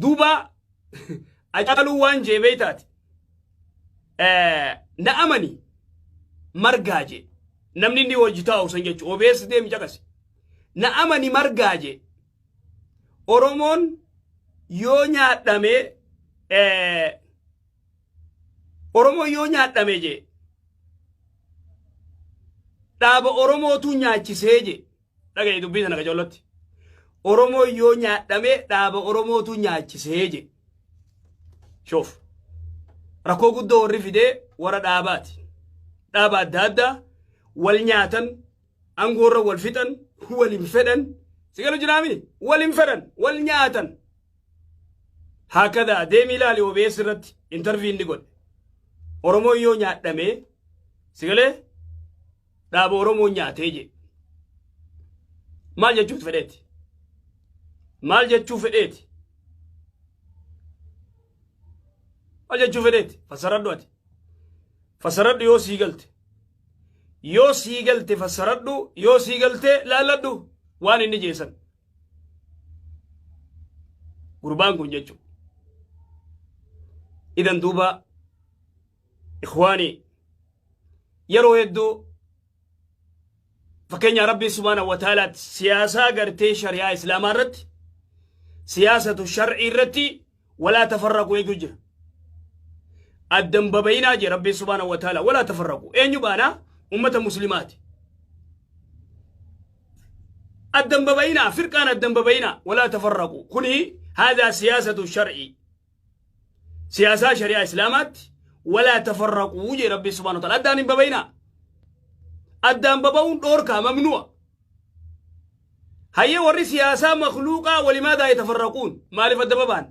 Duuba Hacaaluu waan jee beeytaati. Na amani margaa jee. Namni inni wajji taa'u san jechuudha. OBS deemi caqasi. Na amani margaa jee. Oromoon yoo nyaadhame, Oromoon yoo nyaadhame jee, dhaaba Oromootu nyaachisee jee. Dhaga'i dubbii sana qacollotti. Oromoon yoo nyaadhame dhaaba Oromootu nyaachisee jee. Shoof. Rakkoo guddoo warri fidee warra dhaabaati. Dhaaba adda addaa wal nyaatan, angoorra wal fixan, wal hin fedhan. Si galu jiraami? Wal hin fedhan, wal nyaatan. Haakadaa deemii ilaali OBS irratti intarvii inni godhe. Oromoon yoo nyaadhame, si galee, dhaaba Oromoon nyaatee jee. Maal jechuuf fedheeti? Maal jechuu fedheeti? Maal jechuu fedheeti? Fassaradhu ati. Fassaradhu yoo sii galte. Yoo sii galte fassaradhu, yoo sii galte laalladhu waan inni jeesan. Gurbaan kun jechuudha. Idan duuba ikhwaanii, yeroo hedduu fakkeenya Rabbii subhaanahu wa ta'aalaatti siyaasaa gartee shari'aa islaamaa irratti, siyaasatu shar'ii irratti walaa tafarraqu eegu jira. Addan babayinaa jee Rabbii subhaanahu wa ta'aalaa, walaa tafarraqu. Eenyu baanaa? Ummata muslimaati. Addan babayinaa, firqaan addan babayinaa, walaa tafarraqu. Kuni haadaa siyaasatu shar'ii. Siyaasaa shari'aa islaamaatti walaa tafarraquu jee Rabbii subhaanahu wa ta'aalaa. Addaan hin babayinaa. Addaan baba'uun dhoorkaa, mamnu'a. Hayyee, warri siyaasaa makluuqaa walimaadaa yatafarraquun? Maaliif adda baba'an?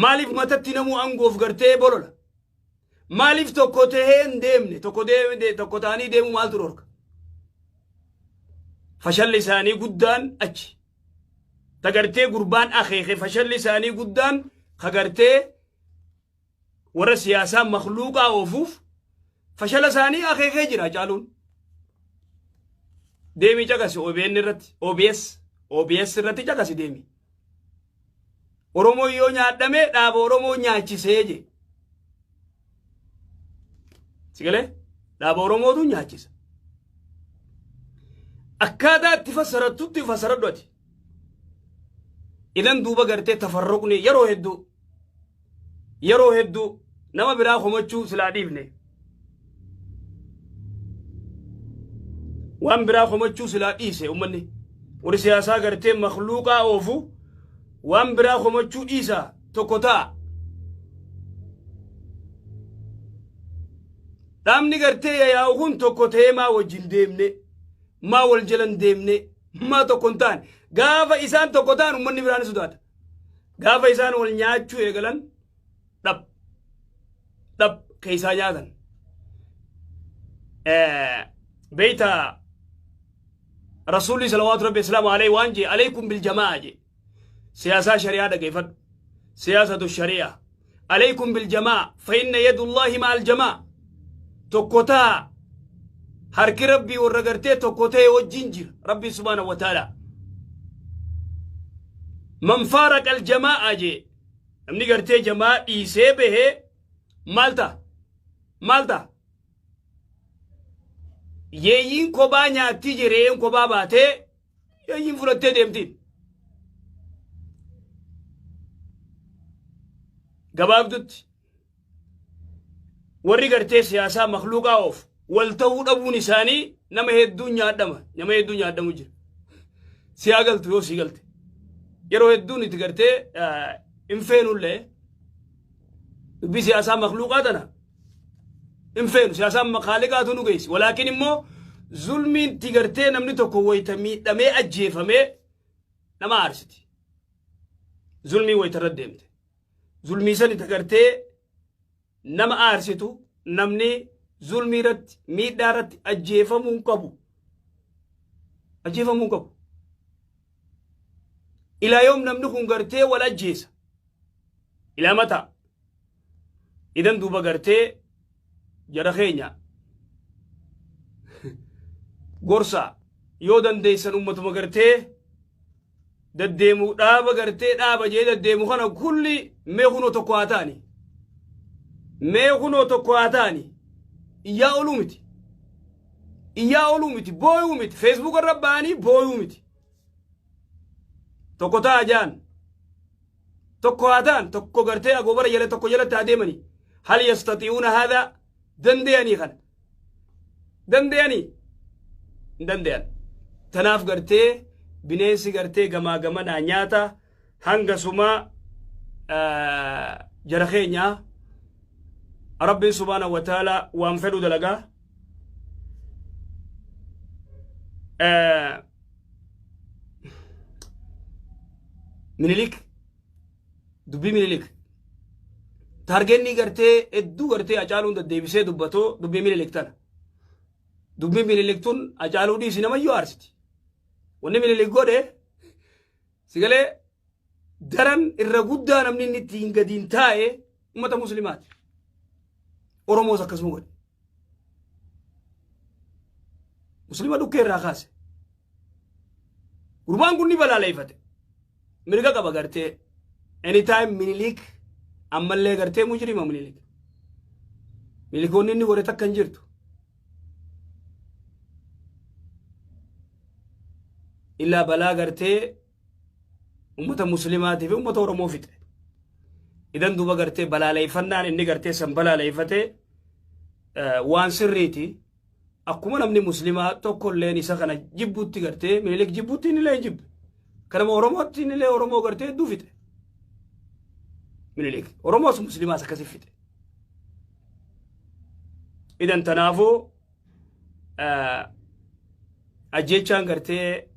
Maaliif matatti namuu angoof gartee bolola? Maaliif tokko tahee hin deemne? Tokko deemne, tokko ta'anii deemuu maaltu dhorka? Fashalli isaanii guddaan achi. Tagartee gurbaan akeeke, fashalli isaanii guddaan kagartee warra siyaasaa makluuqaa oofuuf fashala isaanii akeekee jira Caaluun. Deemii caqasi OBN irratti, OBS irratti caqasi deemi. Oromoon yoo nyaadhame dhaaba Oromoo nyaachisee je. Sigalee dhaaba Oromootu nyaachisa. Akkaataa itti fassarattutti fassaradhu ati. Idan duuba gartee tafarruqni yeroo hedduu nama biraa komachuu silaa dhiifne. Waan biraa komachuu silaa dhiise ummanni. Warri siyaasaa gartee makluuqaa oofu waan biraa komachuu dhiisa, tokko ta'a. Dhaabni gartee yaa'u kun tokko ta'ee maa wajjin deemne, maa wal jalan deemne, maa tokko hin taane? Gaafa isaan tokko ta'an ummanni biraan sodaata. Gaafa isaan wal nyaachuu eegalan, dhab dhab keessaa nyaatan. Beeyta, Rasuulli salawaatu rabbi islaamu alayhi waan jee, alaykum biljamaa jee. Siyaasaa shari'aa dhageeffadhu. Siyaasatu shari'aa. Alaykum biljamaa fa inna yadullaahi ma'al jamaa. Tokko ta'a. Harki Rabbii warra gartee tokko ta'e wajjin jira. Rabbi subhaanahu wa ta'ala. Man faaraqa aljamaa jee. Namni gartee jamaa dhiisee bahee maal ta'a? Maal ta'a? Yeeyyiin kophaa nyaatti, jireen kophaa baatee yeeyyiin fudhattee deemtiin. Gabaabdutti warri gartee siyaasaa makluuqaa oofu wal ta'uu dhabuun isaanii nama hedduun nyaadhama. Nama hedduun nyaadhamu jira. Siyaa galtu yoo sii galte. Yeroo hedduun itti gartee hin feenullee dubbii siyaasaa makluuqaa tana hin feenu, siyaasaan makaaliqaatu nu geessi. Walaakin immoo zulmiin itti gartee namni tokko wayita miidhamee ajjeefamee nama aarsiti. Zulmii wayita irra deemte. Zulmii san itti gartee nama aarsitu, namni zulmii irratti, miidhaa irratti ajjeefamuu hin qabu. Ajjeefamuu hin qabu. Ilaa yoom namni kun gartee wal ajjeesa? Ilaa mataa. Idan duuba gartee jara keenya gorsa yoo dandeessan, ummatuma gartee Daddeemu dhaaba gartee dhaaba jee daddeemu kana kulli mee kunoo tokko haa ta'ani. Mee kunoo tokko haa ta'ani. Iyyaa ooluu miti. Iyyaa ooluu miti. Booyuu miti. Feesbuuka irra ba'anii booyuu miti. Tokko ta'a jaan. Tokko haa ta'an tokko gartee agoobara jala tokko jalatti haa deemanii. Hal yastati'uuna haadha danda'anii kana. Danda'anii hin danda'an. Tanaaf gartee bineensi gartee gamaa gamanaa nyaata hanga sumaa jara keenyaa Rabbiin subhaanahu wa ta'ala waan fedhu dalagaa. Minilik dubbii Minilik taargenni gartee hedduu gartee Hacaaluun deddeebisee dubbatoo dubbii Minilik tana. Dubbiin Minilik tun Hacaaluu dhiisi namayyuu aarsiti. Wanni Minilik godhe sigalee daran irra guddaa namni inni ittiin gadiin taa'e uummata musliimaati. Oromoos akkasuma godhe. Muslima dhukkee irraa kaase. Gurbaan kun ni balaaleeffate. Mirga qaba gartee. Anytime Minilik ammallee gartee mujrima Minilik. Minilikoonni inni godhe takka hin jirtu. Illaa balaa gartee ummata muslimaatii fi ummata Oromoo fixe. Idan duuba gartee balaaleeffannaan inni gartee san balaaleeffate waan sirriiti. Akkuma namni muslimaa tokkolleen isa kana jibbutti gartee Minilik jibbutti inni illee hin jibbe. Kanama Oromootti inni illee Oromoo gartee hedduu fixe. Minilik Oromoos muslimaas akkasi fixe. Idan tanaafuu ajjeechaan gartee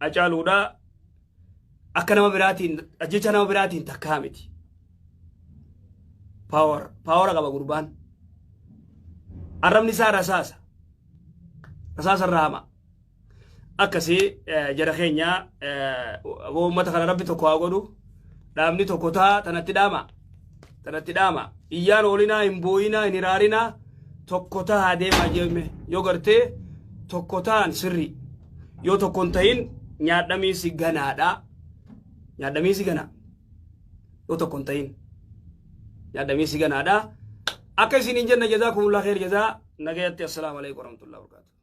Hacaaluudha akka nama biraatiin ajjeechaa nama biraatiin takkaa miti. Power power qaba gurbaan. Arrabni isaa rasaasa. Rasaasa irraa hama. Akkasii jara keenya uummata kana rabbi tokko haa godhu. Dhaabni tokko ta'a tanatti dhaama. Tanatti dhaama. Iyyaan oolinaa hin booyinaa hin hiraarinaa tokko tahaa deemaa jeeme yoo gartee tokko ta'an sirrii. Yoo tokko hin ta'in nyaadhamiinsi ganaadha. Nyaadhamiinsi ganaa. Yoo tokko hin ta'in nyaadhamiinsi ganaadha. Akka isin hin jenne jazaakumullah kheer jazaa nagayatti assalaamu alaikum warahmatullahi wabarakatuh.